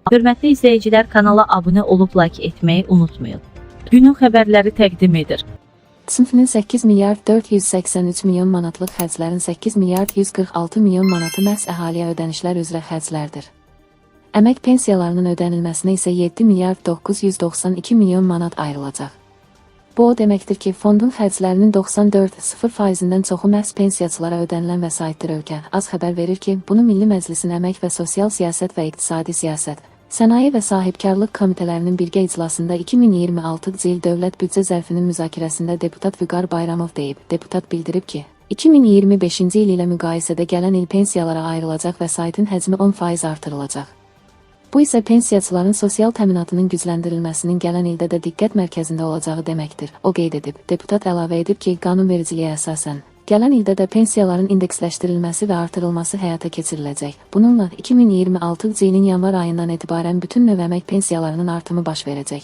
Hörmətli izləyicilər, kanala abunə olub like etməyi unutmayın. Günün xəbərləri təqdim edir. Sinfinin 8 milyard 483 milyon manatlıq xərclərin 8 milyard 146 milyon manatı məhz əhaliyə ödənişlər üzrə xərclərdir. Əmək pensiyalarının ödənilməsinə isə 7 milyard 992 milyon manat ayrılacaq. Bu o deməkdir ki, fondun xərclərinin 94,0 faizindən çoxu məhz pensiyaçılara ödənilən vəsaitdir. Ölkə az xəbər verir ki, bunu Milli Məclisin Əmək və Sosial Siyasət və İqtisadi Siyasət, Sənaye və Sahibkarlıq Komitələrinin birgə iclasında 2026-cı il dövlət büdcə zərfinin müzakirəsində deputat Vüqar Bayramov deyib. Deputat bildirib ki, 2025-ci il ilə müqayisədə gələn il pensiyalara ayrılacaq vəsaitin həcmi 10% artırılacaq. Bu isə pensiyaçıların sosial təminatının gücləndirilməsinin gələn ildə də diqqət mərkəzində olacağı deməkdir. O qeyd edib. Deputat əlavə edib ki, qanunvericiliyə əsasən gələn ildə də pensiyaların indeksləşdirilməsi və artırılması həyata keçiriləcək. Bununla 2026-cı ilin yanvar ayından etibarən bütün növ əmək pensiyalarının artımı baş verəcək.